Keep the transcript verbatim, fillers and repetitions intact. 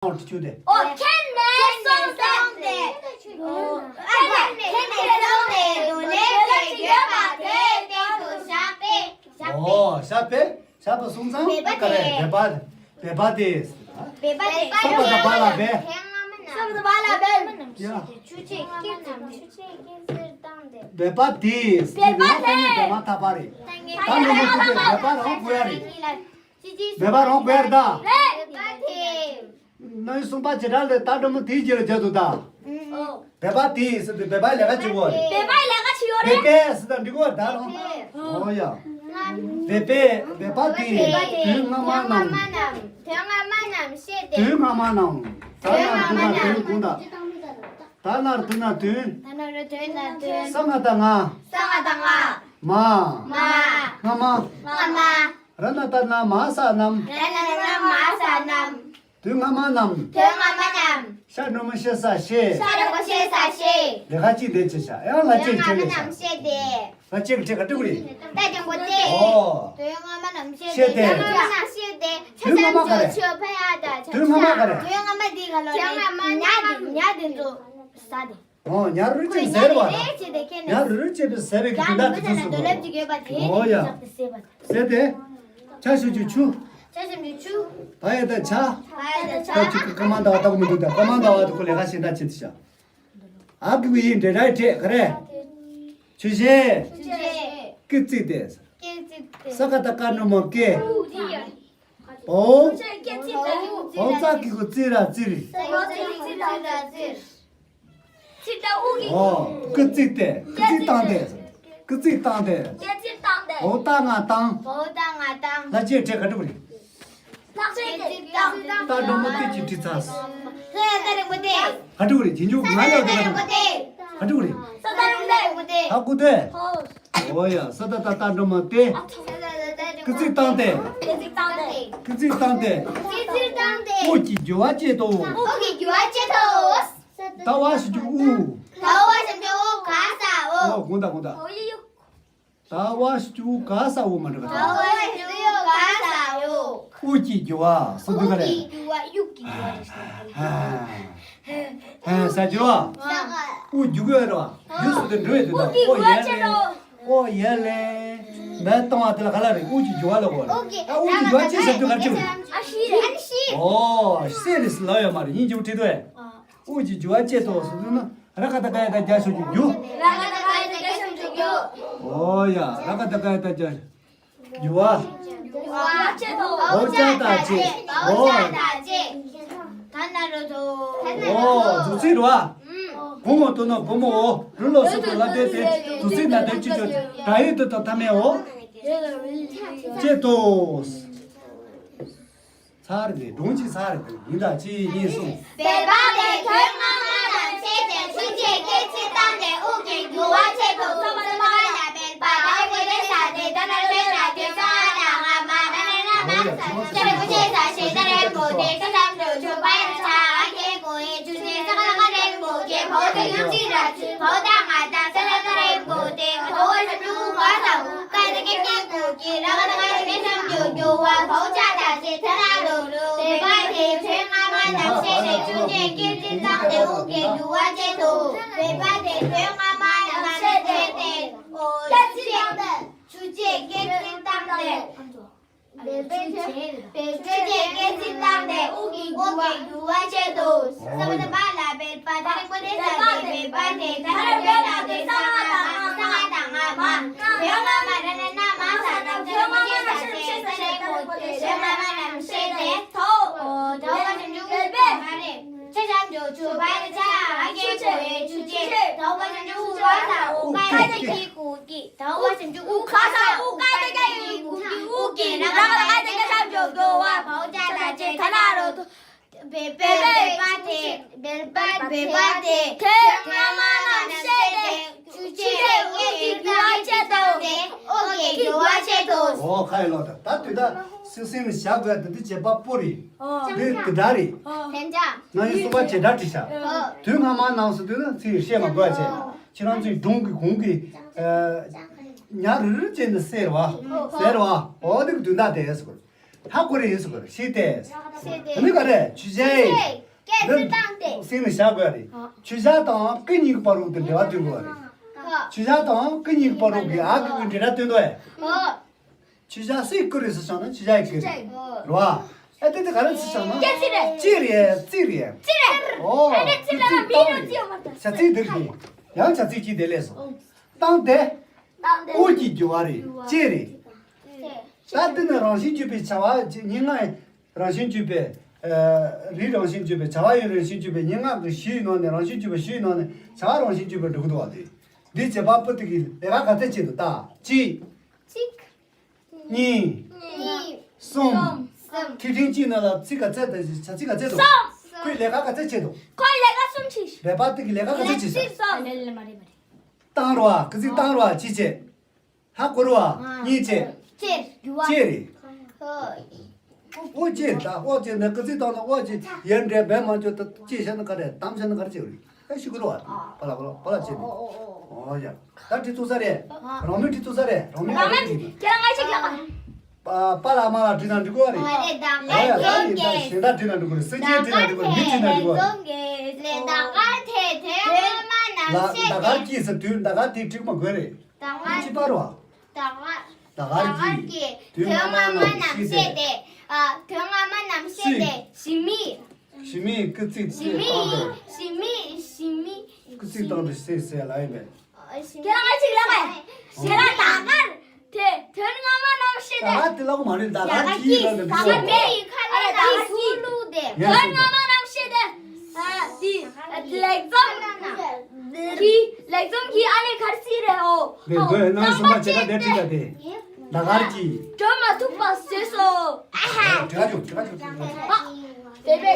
ཨོ་ཁྱེད་ནས་ཁྱེད་སོང་སྟེ། ཨོ་ཁྱེད་ནས་ཁྱེད་ནས་སོང་སྟེ་དུ་ལེན་བྱེད་ཡོད་པ་དེའི་སྟེང་དུ་བཞག་པས། ཨོ་བཞག་པས། བཞག་པ་སོང་ཙང་བེ་པ་ག་རེ་དེ། བེ་པ། བེ་པ་དེ། བེ་པ་དེ། སོགས་པ་དང་བ་ལ་བེ། སོགས་པ་དང་བ་ལ་བེ། ཡ། ཆུ་ཆེ་སྐད་ཅིག་ཆུ་ཆེ་སྐད་ཅིག་བཏང་སྟེ། བེ་པ་དེ། བེ་པ་དེ། བེ་པ་ཐ་པ་རེད། ད་ནི་མ་ཐུག་པའི་བེ་པ་རང་དགོས་ཡ་རེད། བེ་པ་རང་དགོས་ཡ་རེད་ད། བེ་པ་དེ། ནང་གསུངས་པ་བྱེ་བྲག་ལས་ད་སྒྲ་མོ་དེའི་རྗེས་ལ་བརྗོད་འདུག་ད། ཨོ། བེ་པ་དེ་ཟེར་དུས་བེ་པ་ལས་ཀ་བྱེད་དགོས་རེད། བེ་པ་ལས་ཀ་བྱེད་ཡོད་རེད། བེ་པས་ཟེར་ད་འགྲིག་གོ་ད་རང་། ཨོ་ཡ། བེ་པས་བེ་པ་དེ་དོན་སྔ་མ་རྣམས། དོན་སྔ་མ་རྣམས་ཤེས་ཏེ། དོན་སྔ་མ་རྣམས། ད་ན་དུ་ན་དོན་གུང་ད། ད་ན་དུ་ན་དོན། ད་ན་རུ་དོན་ན་དོན། ས་ང་ད་ང་། ས་ང་ད་ང་། མ། མ། སྔ་མ། སྔ་མ། ར་ན་ད་ན་མ་ས་རྣམས། ར་ན་ད་ན་མ་ས་རྣམས། དོན་སྔ་མ་རྣམས། དོན་སྔ་མ་རྣམས། ཤ་འགྲོ་མ་ཤེས་ས་ཤེས། ཤ་འགྲོ་མ་ཤེས་ས་ཤེས། ལས་ཀ་གཅིག་དེ་བྱེད་བྱ་ཡང་ལ་དོན་གཅིག་སྔ་མ་བྱེད་ལས་རྣམས་བྱ། ཤེས་ཏེ། ལ་གཅིག་གི་ཁྲིད་ག་སྤྲུག་རེད། ད་དང་པོ་དེ། ཨོ། དོན་སྔ་མ་རྣམས་ཤེས་ཤེས་ཏེ། ཏེ། དོན་སྔ་མ་རྣམས་ཤེས་ཏེ། དོན་སྔ་མ་ག་རེ། ཆ་ཚང་ཆོས་ཕ་ཡ་དང་ཆ་དོན་སྔ་མ་ག་རེ། དོན་སྔ་མ་དེ་ག་ལོ་དོན་སྔ་མ་ཉ་དེ་ཉ་དེ་ཚོ་ས་དེ། ཨོ་ཉ་རུ་ཅིག་ཟེར་བ་དང་། ཉ་རུ་ཅིག་པའི་ཟེར་བའི་གི་དོན་དག་དེ་ཚོ་ཟེར་བ། ཨོ་ཡ། ཟེར་ཏེ། ཆ་ཞབས་ཀྱུ་ཆུ། ཆ་ཞབས་ཀྱུ་ཆུ། བ་ཡ་ད་བྱ། བ་ཡ་ད་བྱ། ད་ཅིག་གི་ཀ་མ་ད་བ་ལྟ་བུ་མི་འདུག་ད་ཀ་མ་ད་བ་དེ་ཁོ་ལས་ཀ་ཞིག་ད་ཆེ་དུ་བྱ། ཨ་གི་གི་ཡིན་འདྲེ་ར་ཡི་ཕྲད་ག་རེ། ཆུ་ཤེས། ཆུ་ཤེས། ཀི་ཙི་ཏེ། ཀི་ཙི་ཏེ། ས་ཀ་ད་ཀ་ནུ་མ་ཀེ། ཨོ། ཨོ་ཙ་གི་གུ་ཙི་ར་ཙིར། ཨོ། ཀི་ཙི་ཏེ། ཀི་ཙི་བཏང་སྟེ། ཀི་ཙི་བཏང་སྟེ། ཨོ་ཏ་ང་བཏང་། ལ་ཅེ་ཕྲད་ག་སྤྲུག་རེད། ད་སྒྲོལ་མ་སྟོད་ཀྱི་དྲི་ཚ། ག་སྤྲུག་རེད། རྗེས་འཇུག་ང་ལ་དེ་ག་སྤྲུག་ག་སྤྲུག་རེད། ད་སྐུ་དོད། ཨོ་ཡ་ས་ད་ད་ད་སྒྲོལ་མ་སྟེ། ཀི་ཙི་བཏང་སྟེ། ཀི་ཙི་བཏང་སྟེ། དབུགས་ཀྱི་རྒྱུ་བ་བཅད་དོ། ད་བ་ཞབས་ཀྱུ་དབུ། ད་བ་ཞབས་ཀྱུ་དབུ་ག་ས་འོ། ཨོ་དགོངས་དག་དགོངས་དག་ད་བ་ཞབས་ཀྱུ་དབུ་ག་ས་འོ་མ་འགྲིག་ག་ད་བ་ཞབས་ཀྱུ་དབུ་ག་ས་འོ། དབུགས་ཀྱི་རྒྱུ་བ་ཟེར་དུས་ག་རེ། དབུགས་ཀྱི་རྒྱུ་བ། དབུགས་ཀྱི་རྒྱུ་བ་རེད། ཧ་ཧ་ས་རྒྱུ་བ། དབུགས་རྒྱུ་གི་རེད་བ། རྒྱུ་ཟེར་དུས་འགྲོ་ཡོད་དུས་ད་ཨོ་ཡ་ལེ། ཨོ་ཡ་ལེ། མེ་གཏོང་བ་དེ་ལ་ག་ལ་རེད། དབུགས་ཀྱི་རྒྱུ་བ་ལ་གོ་རེད། ཨོ་ཀེ། ཨ་དབུགས་ཀྱི་རྒྱུ་བ་ཅི་ཟེར་དུས་ག་རེ་བྱེད་དགོས་རེད། ཨ་ཤི་རེད། ཨ་ཤི། ཨོ་ཤི་རེད་ཟེར་ལབ་ཡོད་མ་རེད། ཡིན་གྱི་བྲིས་དུས། དབུགས་ཀྱི་རྒྱུ་བ་བཅད་དོ་ཟེར་དུས་ན་ར་ག་ད་ག་ཡ་ད་རྒྱ་ཞབས་ཀྱུ་རྒྱུ། ར་ག་ད་ག་ཡ་ད་རྒྱ་ཞབས་ཀྱུ་རྒྱུ། ཨོ་ཡ་ར་ག་ད་ག་ཡ་ད་རྒྱ་རྒྱུ་བ། བ་བཅད་དོ། བ་བཅད་དང་བཅད། བ་བཅད་དང་བཅད། ད་ན་རོ་དོ། ཨོ་དུ་ཚིག་རོ། གོ་མོ་དོ་ན་གོ་མོ་འོ། རུ་ལོ་སུ་དོ་ལ་དེ་དེ་དུ་ཚིག་ན་དེ་ཅི་ཅོ། ད་ཡི་དུ་དོ་ཐ་མེ་འོ། བཅད་དོ། ཚར་རེད། སྒྲུང་གཅིག་ཚར་རེད། ཡིན་ད་གཅིག་གཉིས་གསུམ། བེ་བ་དེ་དོན་སྔ་མ་དང་ཕྱེད་དེ་ཆུ་སྐྱེས་སྐད་ཅིག་བཏང་སྟེ་དབུགས་ཀྱི་རྒྱུ་བ་བཅད་དོ། ས་མ་ལ་བེ་པ་ད་དབུགས་དེ་ས་དེ་ད་ན་རེ་ན་དེ་ས་ན་ང་མ་ན་ན་ན་མ་ས་ཆ་དབུགས་ཆེ་ས་ཤེ་ད་རེ་གོ་དེ་ས་ལམ་འགྲོ་ཆུ་བ་ཡ་ཆ་ཨ་ཁེ་གོ་ཡེ་ཆུ་ནེ་ས་ག་ལ་ག་རེ་གོ་གེ་བོ་དེ་ཡུ་ཅི་ར་ཆུ་བོ་ད་ང་ད་ས་ལ་ད་རེ་གོ་དེ་བོ་ཆུ་ལུ་ག་ས་ག་དེ་ཀེ་ཀེ་གོ་གེ་ར་ག་ད་ག་རེ་ཀེ་ས་འགྲོ་འགྲོ་བ་བོ་ཆ་ད་ཆེ་ཐ་ན་ལོ་ལོ། བེ་བ་དེ་དོན་སྔ་མ་དང་ཕྱེད་དེ་ཆུ་སྐྱེས་སྐད་ཅིག་བཏང་སྟེ་དབུགས་ཀྱི་རྒྱུ་བ་བཅད་དོ། བེ་བ་དེ་དོན་སྔ་མ་དང་ཕྱེད་དེ་ཆུ་སྐྱེས་སྐད་ཅིག་བཏང་སྟེ། བེ་བ་དེ་དོན་སྔ་མ་དང་ཕྱེད་དེ་ཆུ་སྐྱེས་སྐད་ཅིག་བཏང་སྟེ་དབུགས་ཀྱི་རྒྱུ་བ་བཅད་དོ། ས་མ་ལ་བེ་པ་ད་རེ་གོ་དེ་ས་དེ་བེ་བ་དེ་ད་རེ་བེ་ལ་དེ་ས་མ་ད་མ་ས་མ་ད་ང་མ། དོན་སྔ་མ་ར་ན་ན་མ་ས་ན་དོན་སྔ་མ་ས་ཤེ་ས་ཤེ་གོ་དེ་དོན་སྔ་མ་རྣམས་ཤེས་ཏེ། ད་བ་ཞབས་ཀྱུ་དབུ་ག་མ་རེད། ཆ་ཞབས་ཀྱུ་ཆུ་བ་ཡ་ཆ་ཨ་ཁེ་གོ་ཡེ་ཆུ་ཆེ། ད་བ་ཞབས་ཀྱུ་དབུ་ག་ས་འོ་ག་ཡ་ད་ཁེ་གོ་གི། ད་བ་ཞབས་ཀྱུ་དབུ་ག་ས་འོ་ག་ཡ་ད་ཁེ་གོ་གི། དབུགས་ཀྱི་ར་ག་ད་ག་ཡ་ད་ཁེ་ཞབས་ཀྱུ་གོ་བ་བོ་ཆ་ད་ཆེ་ཐ་ན་རོ་དོ། བེ་བེ་བེ་བ་དེ་བེ་བ་བེ་བ་དེ་དོན་སྔ་མ་རྣམས་ཤེས་ཏེ་ཆུ་སྐྱེས་སྐད་ཅིག་བཏང་སྟེ་དབུགས་ཀྱི་རྒྱུ་བ་བཅད་དོ། ཨོ་ཁ་ཡི་ལོ་ད་ད་དུས་ད་སིང་སིང་ལ་བཞག་དགོས་ད་འདི་བྱེད་པ་པོ་རེད། འདི་དེ་འདྲ་རེད། ལན་ཆགས། ང་ཡི་གསུངས་པ་བྱེ་བྲག་བྲིས་ཤག་དུས་སྔ་མ་ནང་སུ་དུས་ན་ཚིག་བཤད་མ་དགོས་བྱས། ཁྱེད་རང་ཚོའི་སྒྲུང་གི་གོང་གི་ཉ་རུ་རུ་ཅན་དུ་ཟེར་བ་ཟེར་བ་ཨོ་དེ་གི་དུས་ད་དེ་ཟེར། ཧ་གོ་རེ་ཡིན་ཟེར་གོ་རེ། ཤེས་ཏེ། ཤེས་ཏེ། ཨ་ནི་ག་རེ། ཆུ་བཞི་ཡིན། ཆུ་བཞི་ཡིན། སྐད་ཅིག་བཏང་སྟེ། སེམས་ནས་བཞག་དགོས་རེད། ཆུ་བཞི་དང་སྐུ་གཉིས་ཀྱི་བར་དུ་འབྲེལ་བ་སྟོན་དགོས་རེད། ཆུ་བཞི་དང་སྐུ་གཉིས་ཀྱི་བར་དུ་གི་ཨ་གི་གི་འབྲེལ་སྒྲ་སྟོན་དོ་ཨེ། ཆུ་བཞི་སུའི་སྐུ་རེད་ཟེར་བྱུང་ན་ཆུ་བཞི་ཡི་སྐུ་རེད། རེད་བ། ཨ་དེ་དེ་ག་རེ་ཟེར་བྱུང་ན། སྐད་ཅིག་རེད། ཅི་རེད། ཙི་རེད། ཙི་རེད། ཨོ། ཨ་དེ་ཙི་ལ་ན་མི་ཡོད་ཙི་ཡོད་མ་རེད། བྱ་ཚིག་འདིར་གི། ཡང་བྱ་ཚིག་གཅིག་དེ་ལས་སོ། བཏང་སྟེ། ཨོ་གྱི་རྒྱུ་བ་རེད། ཅི་རེད། ད་འདི་ནི་རང་བཞིན་གྱུར་པའི་བྱ་བ་སྙན་ངག་རང་བཞིན་གྱུར་པའི། རིགས་རང་བཞིན་གྱུར་པའི་བྱ་བ་ཡུལ་རང་བཞིན་གྱུར་པའི་སྙན་ངག་གི་གཞི་ཡི་ནང་ནས་རང་བཞིན་གྱུར་པའི་གཞི་ཡི་ནང་ནས་བྱ་བ་རང་བཞིན་གྱུར་པའི་འགྲོ་གི་འདུག་བ་དེ། འདི་བྱེད་པ་པོ་དེ་གིས་ལས་ཀ་ག་ཚད་བྱེད་འདུག་ད་གཅིག་གཅིག་གཉིས། གཉིས། གསུམ། གསུམ། ཐིག་ཕྲེང་གཅིག་ནང་ལ་ཚིག་ག་ཚད་དང་བྱ་ཚིག་ག་ཚད་འདུག་གསུམ། ཁོས་ལས་ཀ་ག་ཚད་བྱེད་འདུག་ཁོས་ལས་ཀ་གསུམ་བྱས། བོད་པ་དེ་གིས་ལས་ཀ་ག་ཚད་བྱེད་ཟེར། ལས་ཀ་གསུམ། ལས་ཀ་མ་རེད་མ་རེད། བཏང་རོགས་ཨ། སྐུ་ཚིག་བཏང་རོགས་ཨ། གཅིག་བྱེད། ཧ་གོ་རོགས་ཨ། གཉིས་བྱེད། ཅེར། ཅེར་རེད། ཨོ་ཅེར་ད་ཨོ་ཅེར་ནས་སྐུ་ཚིག་བཏང་ན་ཨོ་ཅེར་ཡར་འདྲེ་བས་མ་བཅོས་ད་ཅེར་བྱས་ན་ག་རེ་དམ་བྱས་ན་ག་རེ་བྱེད་རེད། ཨ་ཤི་གོ་རོགས་ཨ། པ་ལ་པ་ལ་པ་ལ་ཅེར་ནས། ཨོ་ཡ། ད་བྲིས་ཐུབ་ས་རེད། རང་མོས་བྲིས་ཐུབ་ས་རེད། རང་མོས་ག་རེ་བྲིས་ནས། ཁྱེད་རང་ང་ཞིག་ལབ་པ། པ་ལ་མ་ལ་བྲིས་ན་འགྲིག་གོ་རེད། ཨ་ཡ་ད་ཡ་ད་ཡིན་ད་གཞན་དག་བྲིས་ན་འགྲིག་གོ་རེད། སྲིད་ཇུས་བྲིས་ན་འགྲིག་གོ་རེད། མི་བྲིས་ན་འགྲིག་གོ་རེད། ལ་ཟླ་སྐར་གྱིས་ཟེར་དུས་ཟླ་སྐར་དེ་བྲིས་མ་དགོས་རེད། ཟླ་སྐར་གྱིས། ཟླ་སྐར་གྱིས། དོན་ངོ་མ་རྣམས་ཤེས་ཏེ། ཨ། དོན་ངོ་མ་རྣམས་ཤེས་ཏེ། ཞི་མི། ཞི་མིའི་སྐུ་ཚིག་ཞི་མི། ཞི་མི། ཞི་མི། སྐུ་ཚིག་བཏང་དུ་ཤེས་ཟེར་ལ་ཡིན་པས། ཁྱེད་རང་ང་ཅིག་ལབ་པས། ཞེ་ལ་ཟླ་སྐར་དེ་དོན་ངོ་མ་རྣམས་ཤེས་ཏེ། ཟླ་སྐར་དེ་ལ་གོ་མ་རེད། ཟླ་སྐར་གྱིས་ལ་འདི་ཟླ་སྐར་མེ་ཡི་ཁ་ལ་ཟླ་སྐར་གྱིས། དོན་ངོ་མ་རྣམས་ཤེས་ཏེ། ཨ། དེ་ལེགས་འཛོམས་ཀྱི་ལེགས་འཛོམས་ཀྱི་ཨ་ནེ་གར་སི་རེད་ཨོ། ལེགས་འཛོམས་ཨ་ནེ་གསུམ་པ་བྱེད་ཀ་དེ་བྲིས་ཀ་དེ། ཟླ་སྐར་གྱིས། གྲོལ་མ་ཐུབ་པ་བཟོས་སོ། ཨ་ཧ། དྲི་ག་བྱུང་དྲི་ག་བྱུང་། ཨ། དེ་བས།